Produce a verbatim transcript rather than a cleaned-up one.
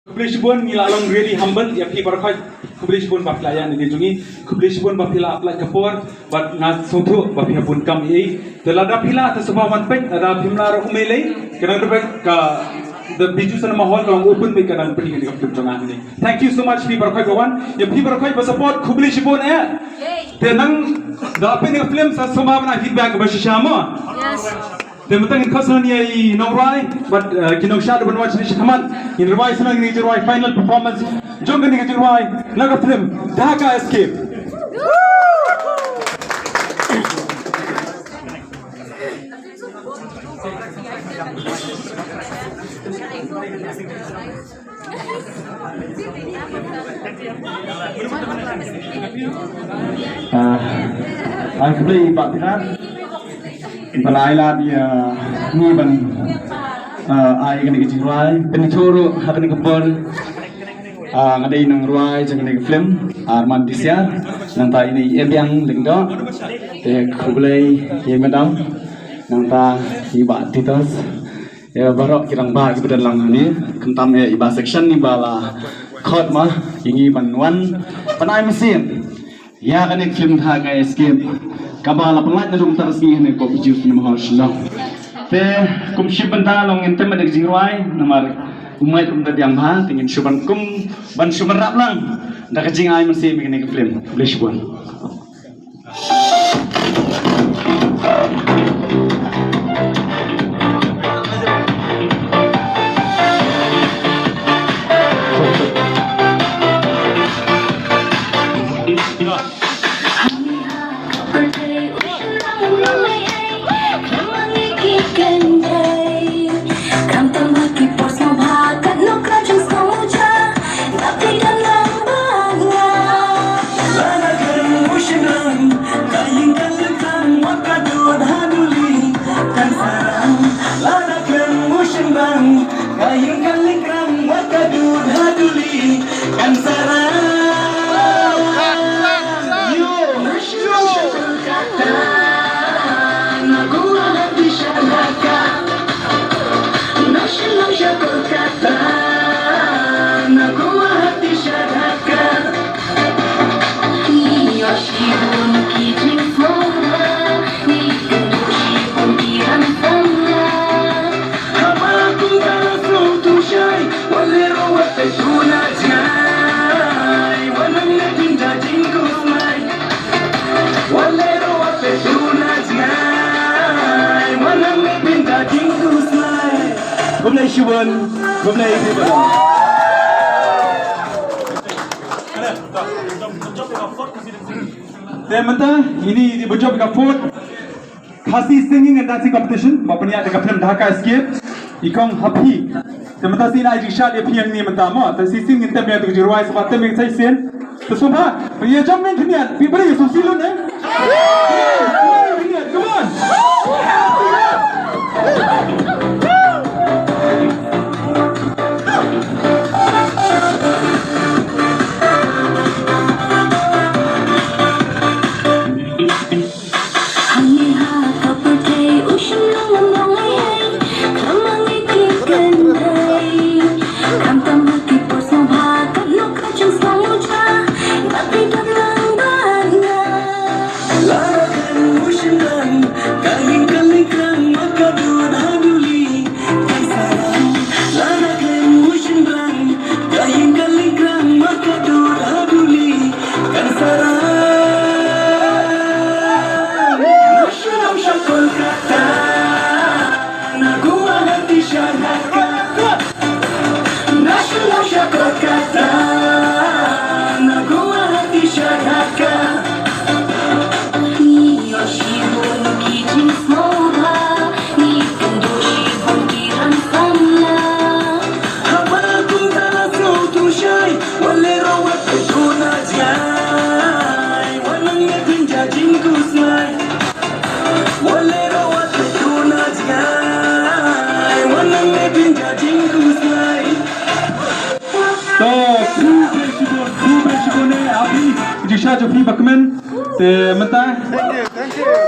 Khublei shibun, ngi la long really humble ïa phi baroh khoit. Khublei shibun ba phi la ïa ngi jong ngi. Khublei shibun ba phi la pynlut ka por bad nga sngewthuh ba phi hap bun kam ei. Te lada phi la, te sngewbha wan peit, lada phim lah ruh ym lei. Ka dang dep ka The Bijou Cinema Hall ka long open beit, ka dang pynlong ka film jong ngi. Thank you so much phi baroh khoit ba wan. Ïa phi baroh khoit ba support, khublei shibun eh. Te nang da peit ka film sa sngewbha ban ai feedback ba shisha mo. Te mynta ngin khot shuwa ïa i nongrwai bad, eh, ki nongshad ban wan sha khmat. Ngin rwai shuwa, ngin rwai final performance jong kane ka jingrwai na ka film Dhaka Escape. Ah, ai khublei Bah Tyrhat. Ba la ai lad ïa ngi ban, ah, ai kane ka jingrwai. Pynithuh ruh ha kane ka por, ah, nga dei nongrwai jong kane ka film, ah, Arman Bisiar. Nangta ine i Ebiang Lyngdoh. Te khublei ïa i madam. Nangta i Bah Titos. Ïa baroh ki rangbah kiba don lang hangne, khamtam ïa i Bah Section, i ba la khot ma ïa ngi ban wan ban ai mynsiem ïa kane ka film Dhaka Escape kaba la pynlait naduh mynta ka sngi ha kane ka Bijou Cinema Hall Shillong. Te kum shibynta long ngin tem bad ka jingrwai namar u mike ruh um da biang bha, te ngin shu ban kum ban shu ban rap lang da ka jingai mynsiem ïa kane ka film. Khublei shibun. Khublei shibun, khublei shibun. Te mynta ine i dei ba jop ka fourth Khasi Singing and Dancing Competition ba pynïaid da ka film Dhaka Escape. I kong Happy. Te mynta shisien ai jingshad ïa phi hangne mynta mo. Te shisien ngin tem ïa ka jingrwai, sngewbha tem ïa ka shisien. Te sngewbha, phi ïa jam ngin khyndiat, phi briew sngewsih lut eh. Come on. To, khublei shibun, khublei shibun eh, Happy, jingshisha jong phi ba kmen. Te mynta. Thank you, thank you.